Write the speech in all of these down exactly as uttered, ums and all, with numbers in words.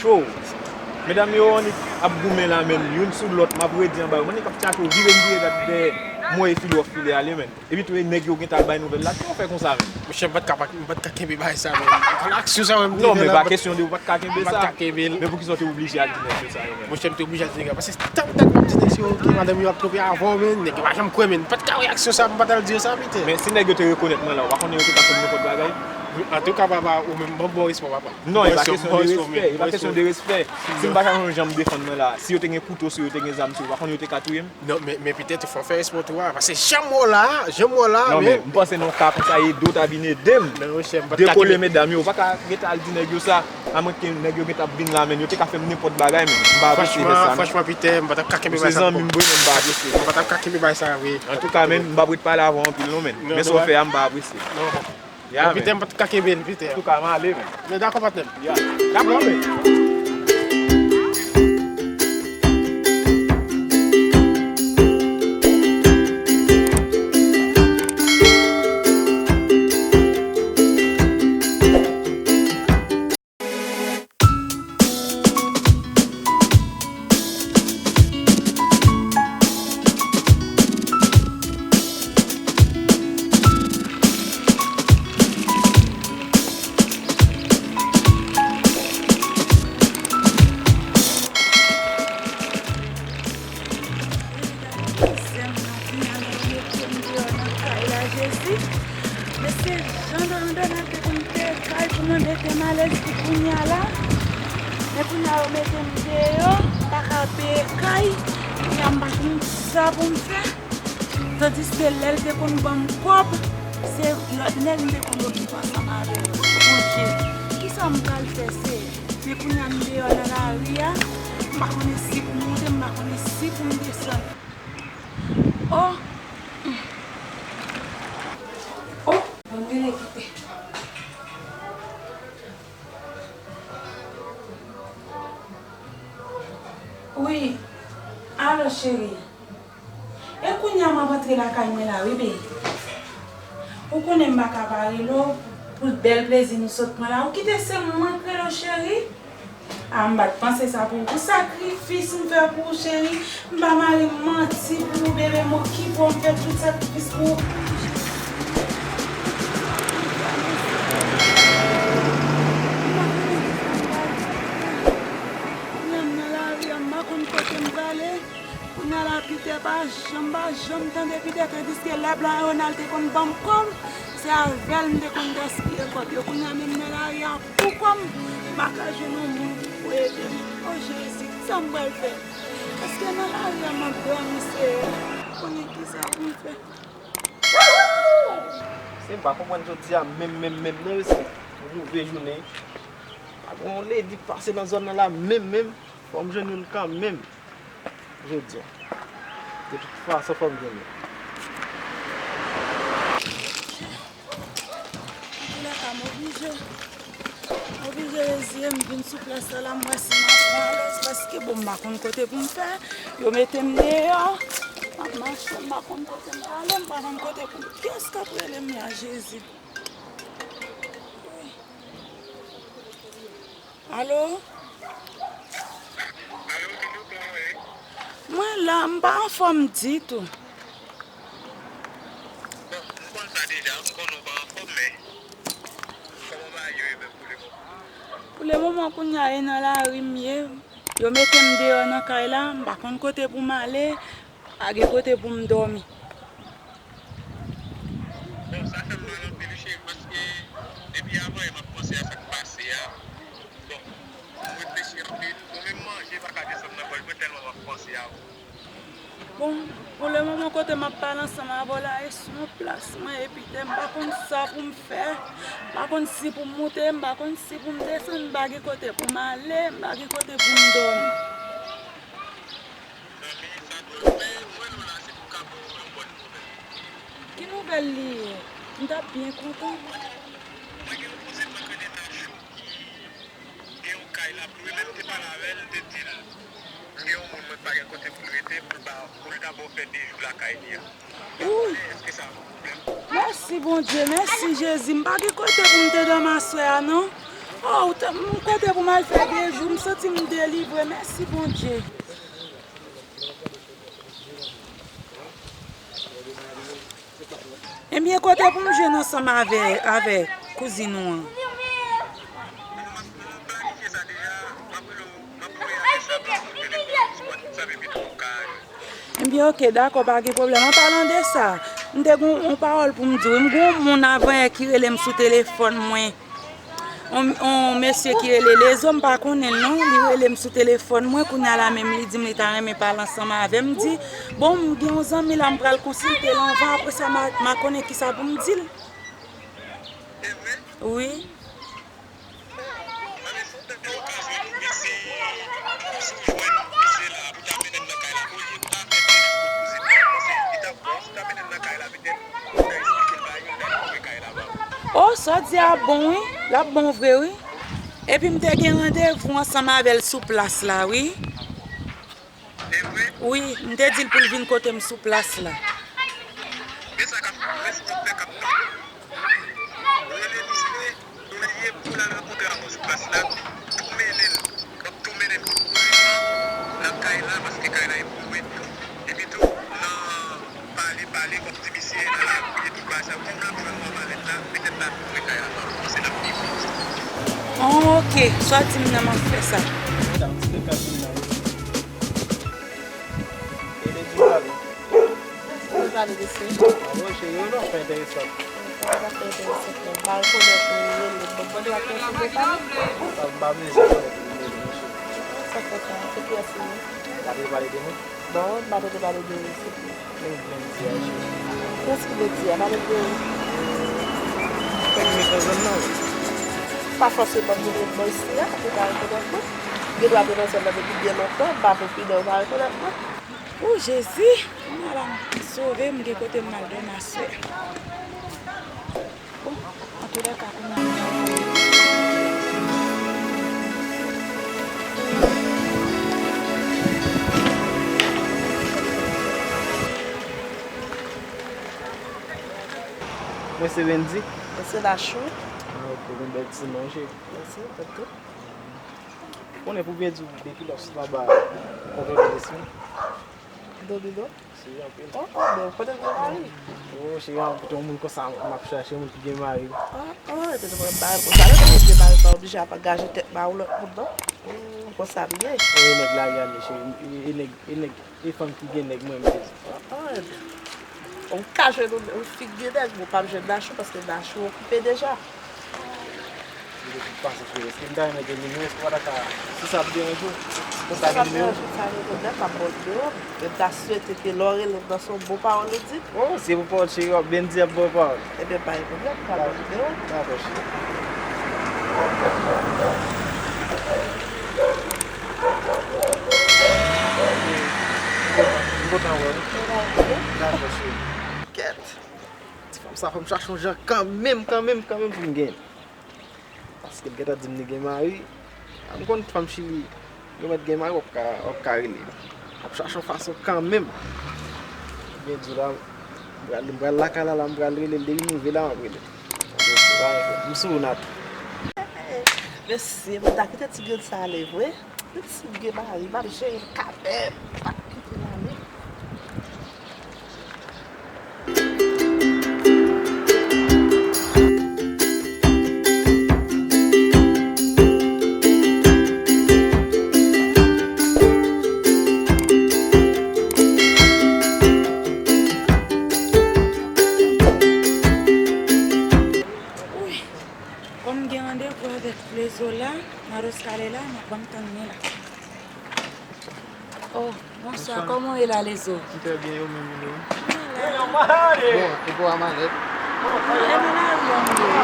Cho. Medam yo annik ap goumen la menm, youn sou lòt, m ap redi anba yo. Annik ap tchache yo, vire m vire gad dèyè mwen e file w ap file ale menm. Epi tou e nèg yo gentan al bay nouvèl la, kisa w fè konsa menm? Monchè, m pa t ka, pa, m pa t ka kenbe bagay sa menm. Aksyon sa menm te fè la. Non, men pa kesyon de ou pa t ka kenbe sa. M pa t ka kenbe l. Men poukisa w te oblije al di nèg yo sa yo menm? Monchè, m te oblije al di nèg yo. Paske tann tèt m ap di nèg yo ke madanm yo ap twonpe avè w, men nèg yo pa janm kwè, men m pa t ka wè aksyon sa, m pa t al di yo sa, pite. Men si nèg yo te rekonèt mwen la, ou pa konnen yo te ka fè m nenpòt bagay? Antouka, papa, ou menm, ban m ba w respè, papa. Non, e pa kesyon de respè, e pa kesyon de respè. Si m pa t jan m defann mwen la, si yo te gen kouto sou yo, te gen zam sou yo, ou pa konnen yo te ka touye m? Non, men, men petèt fò w fè respè w tou a, paske jan m wè w la, jan m wè w la, non, men m panse nan yon ka konsa, Edo ta vin ede m dekole medam yo, ou pa ka rete al di nèg yo sa, amwenke nèg yo gentan ap vin la, men yo te ka fè m nenpòt bagay, men m pa apresye lè sa, men. Franchman, pite, m pa t ap ka kenbe bagay sa. Ou se zanmi m vre, men m pa apresye. M pa t ap ka kenbe bagay sa vre. Antouka, men m p ap ret pale avè w anpil non, men. Men sa w fè a, m pa apresye. Ya, men. Pite, m pa t ka kenbe l, pite. Antouka, m ale, men. Men dakò, patnè m. Ya. Dakò, men. Mizè m nan final yo mete m deyò nan kay la, Jezi. Mesye Jean Donald te konn peye kay pou mwen, mete m alèz pou kounye a la. Men kounye a yo mete m deyò, m pa ka peye kay. Kounye a m pa konn sa pou m fè. Tandiske lè l te konn ban m kòb, se lòt nèg m te konn okipe ansanm avè l. Bondye, kisa m pral fè, Seyè? Men kounye a m deyò nan lari a, m pa konnen si pou m moute, m pa konnen si pou m desann. Oh! Oh! Ban m rele kite. Wi. Alo, cheri. E kounye a m ap antre lakay mwen la wi, baby. Ou konnen m pa ka pa rele w pou bèl plezi nou sot pran la. Ou kite se mwen k rele w, cheri? A, m pa t panse sa pou ou. Pou sakrifis m fè pou ou, cheri. M pa mare m manti pou ou, bebe. M okipe w, m fè tout sakrifis pou ou. Kounye a m nan lari a, m pa konn kote m prale. Kounye a la, Pitè pa janm, pa janm tande Pitè, tandiske lè Blan Ronald te konn ban m kòb, se avè l m te konn gaspiye kòb yo. Kounye a menm nan lari a, pou kò m, m pa ka jwenn yon moun pou ede m. O Jezi, kisa m pral fè? Èske nan lari a m ap dòmi, Seyè? Konnen kisa pou m fè. Se m pa konprann jodi a menm, menm, menm, non, mesye. Yon move jounen. Pa gen yon lady k pase nan zòn nan la menm, menm. Fò m jwenn youn kanmenm. Jodi a. De tout fason, fò m jwenn li. Antoulèka, m oblije, m oblije reziye m vin sou plas sa la, m wè si m ap pran alèz, paske, bon, m pa konn kote pou m fè. Yo mete m deyò. M ap mache, m pa konn kote m prale, m pa konn kote pou m. Kiyès k ap rele m la, Jezi? Wi. Alo? Alo, Doudou, kòman w ye? Mwen la, m pa anfòm ditou. Bon, m konn sa deja, m konnen w pa anfòm, men kòman bagay yo ye menm pou lemoman? Pou lemoman, kounye a, e nan lari m ye. Yo mete m deyò nan kay la, m pa konn kote pou m ale, pa gen kote pou m dòmi. Bon, sa fè m mal anpil, wi, cheri, paske depi avanyè m ap panse a sa k pase a. Bon, m reflechi anpil. Bon, menm manje pa ka desann nan gòj mwen tèlman m ap panse a ou. Bon, pou lemoman, kote m ap pale ansanm avè w la, e sou yon plas mwen, epi tè m pa konn sa pou m fè, m pa konn si pou m moute, m pa konn si pou m desann, m pa gen kote pou m ale, m pa gen kote pou m dòmi. Zanmi, sa dwòl, men m rele w la, se pou m ka ba w yon bòn nouvèl. Ki nouvèl li ye? M t ap byen kontan. Mwen gen yon kouzen mwen k rele Nachou ki gen yon kay l ap lwe, men m te pale avè l, m te di l, m gen yon moun mwen pa gen kote pou l rete, pou l ba, pou l dabò fè de jou lakay li a. Ou, mèsi Bondye, mèsi Jezi. M pa gen kote pou m te dòmi aswè a non. Oh, ou te- m kote pou m al fè de jou, m santi m delivre, mèsi Bondye. Ebyen, kote pou m jwenn ansanm avè, avè kouzin ou an? Ebyen, oke, dakò, pa gen pwoblèm. An palan de sa, m te gen yon pawòl pou m di w. M gen yon moun avanyè ki rele m sou telefòn mwen. On, on mesye ki rele Lezo, m pa konnen l non, li rele m sou telefòn mwen, kounye a la menm li di m li ta renmen pale ansanm avè m, m di, bon, m gen yon zanmi la, m pral konsilte l anvan, apre sa, m a, m a konnen kisa pou m di l. Wi. Oh, sa w di a bon wi, l ap bon vre wi. Epi m te gen randevou ansanm avè l sou plas la wi. Wi, m te di l pou l vin kote m sou plas la. Oh, ok, sa w di m nan, m ap fè sa. Mwen pale de se. Mwen cheri, yon afè enteresan. Yon afè enteresan. M pa rekonèt ou, rele m. Mwen mande w ak kiyès ou vle pale? M pa bezwen konnen pou m rele, mwen cheri. Sa fè sa? Se kiyès ou ye? Pa te pale de mwen? Non, m pa tande pale de ou, se ki? Kiyès ki vle di a? Pale de ou. Kèk nèg nan zòn nan, wi. Pa fòseman m te vin bò isi a, ou pa rekonèt mwen. Gen dwa te nan zòn nan depi byen lontan, m pa konn ki lè ou pa rekonèt mwen. O Jezi, m ala m sove, m gen kote m al dòmi aswè. Bon, antoulèka, kounye a m pral fè. Mwen se Wendy. Mwen se Lachou. Ah, ok, gen bèl ti non, cheri. Mèsi, tankou. Konnen pou byen di w, depi lòs la ba kontwòl de lespri. Domino? Cheri anpil. Oh, oh, men ou konnen m gen mari. Oh, cheri, an, pou yon moun konsa, m ap chache moun ki gen mari. Oh, oh, epi nou pran mari konsa, lè moun gen mari, pa oblije ap angaje tèt mari w lòt moun, non. Hmm, konsa m ye. E nèg la, gade, cheri, e, e nèg, e nèg, e fanm ki gen nèg, mwen, m te di. Oh, oh, epi, ou ka jwenn yon, yon fi ki gen nèg, men w p ap jwenn Nachou, paske Nachou okipe deja. Li te tout pase sou èske m ta renmen gen nimewo, èske w pa ta ka, si sa ap deranje w, pou m ta gen nimewo? Si sa ap deranje w, sa rele m, m ap ba w nimewo m. Men m ta swete ke lè w rele m nan, se yon bon pawòl ou di m. Oh, se bon pawòl, cheri, w ap byen di, ap ba w pawòl. Ebyen, pa gen pwoblèm, m pral ba w nimewo m. Dakò, cheri. M kontan, m kontan wè w. Dakò, cheri. Kèt. Ti fanm sa, fò m chache yon jan kanmenm, kanmenm, kanmenm pou m genyen l. Paske l gentan di m li gen mari. A, m konn fanm Chili, yo mèt gen mari, w ap ka, w ap ka rele. W ap chache yon fason kanmenm. Byen di w la, m pral, m pral lakay la, la, m pral rele l, depi m rive la, m ap rele l. M sou ou, Nat. Mesye, mwen ta kite ti grenn sa ale vre. Menm si m gen mari, m ap jere l kanmenm. M p ap kite l ale. Kòm m gen randevou avèk Lezo la, Maroska ale la, m ap ban m tann li la. Oh, bonswa, kòman w ye la, Lezo? M trè byen, e ou menm, Milo? Mwen la. Bon, e pou Amanèt? E nan lari a m ye wi.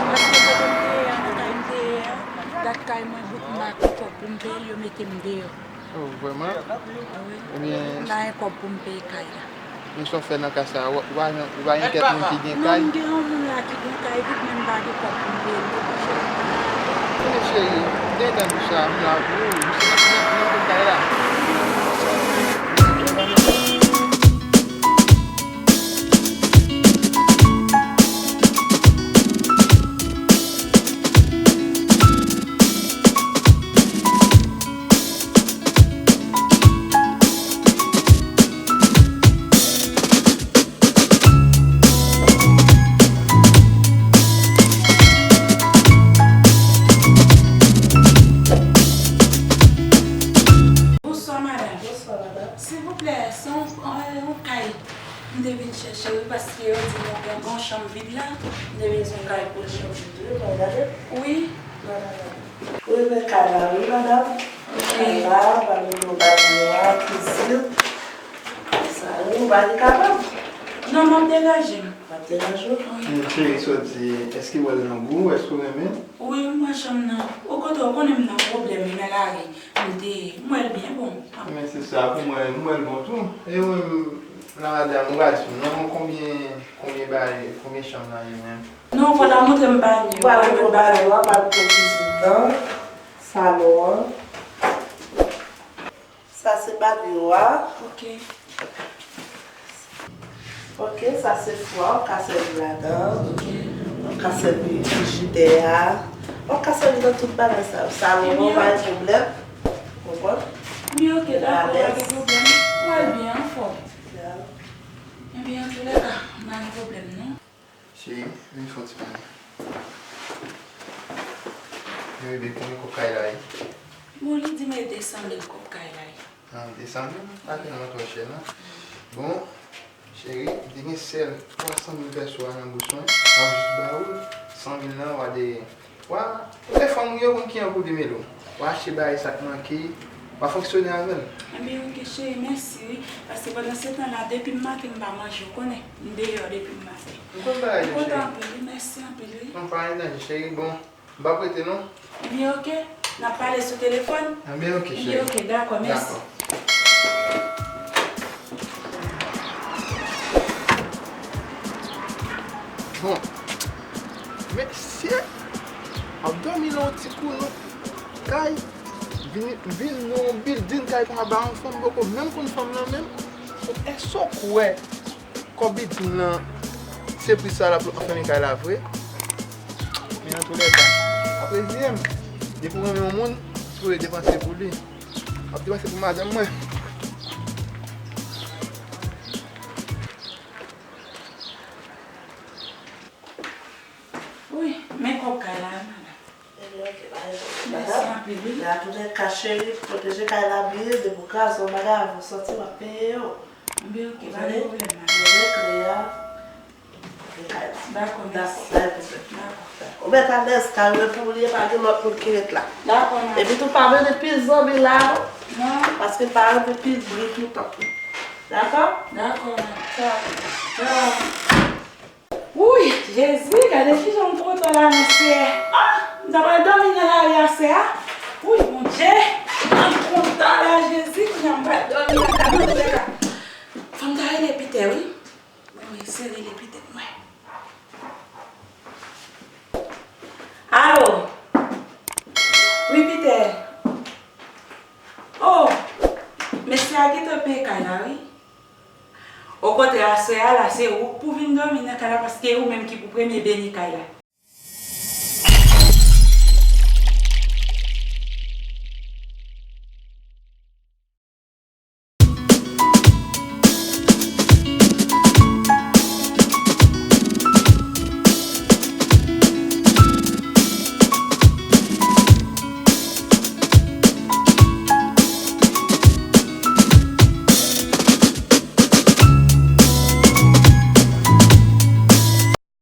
Paske kote m te ye a, nan kay m te ye a, gad kay mwen bout, m pa gen kòb pou m peye l, yo mete m deyò. Oh, vrèman? Wi. Ebyen, m pa gen kòb pou m peye kay la. Men sa w fè nan ka sa a, ou, ou pa gen, ou pa gen kèk moun ki gen kay? Non, m gen yon moun la ki gen kay wi, men m pa gen kòb pou m peye l. Konnen cheri, m te gentan di w sa, m la pou ou, m se nan, nan, nan pou kay la. Silvouplè, se yon, yon, yon kay m te vin chèche, wi, paske yo di nou gen yon chanm vid la, m te vin yon kay pou l. Chanm vid, wi, mwen gade. Wi. Wi, men kay la, wi, madanm. Ok. Kay la, pami nou bagay yo a, ki sil. Sa, wi, nou pa gen kapab. Non, m ap deranje m. M ap deranje w. Wi. Cheri, sa w di, èske w wè l nan gou? Èske w renmen l? Wi, m wè chanm nan. O kontrè, ou konnen m nan pwoblèm, wi, nan lari. M te, m wè l byen bon. Men se sa, pou mwen, m wè l bon tou. E ou menm, la madanm, ou pa di m non, konbyen, konbyen bagay, konbyen chanm nan ye menm? Non, fò w ta montre m panye. Ou pral montre w panye, w pral montre w kizin nan, salon an. Sa se bagay yo a. Ok. Ok, sa se fwa, w ka sèvi ladan. Ok. W ka sèvi frijidè a. W ka sèvi nan tout bagay sa yo. Salon an, pa gen pwoblèm. Konprann? Ebyen, ok, dakò, pa gen pwoblèm. Mwen byen anfòm. Ebyen, antoulèka, pa gen pwoblèm, non. Cheri, vin fè yon ti pale. Men bebe, konbyen kòb kay la ye? Bon, li di m e de san mil kòb kay la ye. Ah, de san mil? Pa tèlman twò chè, non. Bon, cheri, m te gen sèl twa san mil pèso a nan bous mwen. M ap jis ba ou l. San mil lan, w a de Wa, ou gen fanm ou yo konn kijan pou demele w. Wa achte bagay sa k manke, wa fonksyone avè l. Ebyen, ok, cheri, mèsi, wi. Paske pandan se tan la, depi m maten, m pa manje, ou konnen. M deyò depi m maten. M konn bagay yo, cheri. M kontan anpil, wi, mèsi anpil, wi. Non, pa gen danje, cheri. Bon, m p ap rete, non. Ebyen, ok. N ap pale sou telefòn? Ebyen, ok, cheri. Ebyen, ok, dakò, mèsi. Dakò. Bon, mesye ap dòmi nan yon ti kouyon kay, vin, vin nan yon bilding kay konsa ba yon fanm, poko menm konn fanm nan menm. Èske w kwè kòb bilding nan se pri sa l ap anfèmen kay la vre? Men antoulèka, ap reziye m. Depi w renmen yon moun, w sipoze depanse pou li. M ap depanse pou madanm mwen. Wi, men kòb kay la, wi, madanm. Ebyen, ok, pa gen pwoblèm. Mèsi anpil, wi. Nan toulèka, cheri, pwoteje kay la byen, depi w kraze yon bagay, avan w sòti, w ap peye yo. Ebyen, ok, pa gen pwoblèm, madanm. Mwen gen kle a. Dakò, mèsi. Dakò, pa gen pwoblèm. Dakò. Ou mèt alèz, kay ou e pou ou li ye, pa gen lòt moun ki ret la. Dakò, madanm. Epi tou pa vin anpil zanmi la, non. Non. Paske pa anpil bri toutan. Dakò? Dakò, madanm. Tchao. Tchao. Wouy, Jezi, gade kijan m kontan la, mesye. Ah, m ta pral dòmi nan lari aswè a. Wouy, Bondye, m kontan la, Jezi, kounye a m pral dòmi nan lari a. Fò m ta rele Pitè, wi. Mwen eseye rele Pitè mwen. Alo? Wi, Pitè. Oh, mesye a gentan peye kay la, wi. Okontrè, aswè a la, se ou k pou vin dòmi nan kay la, paske e ou menm ki pou premye beni kay la.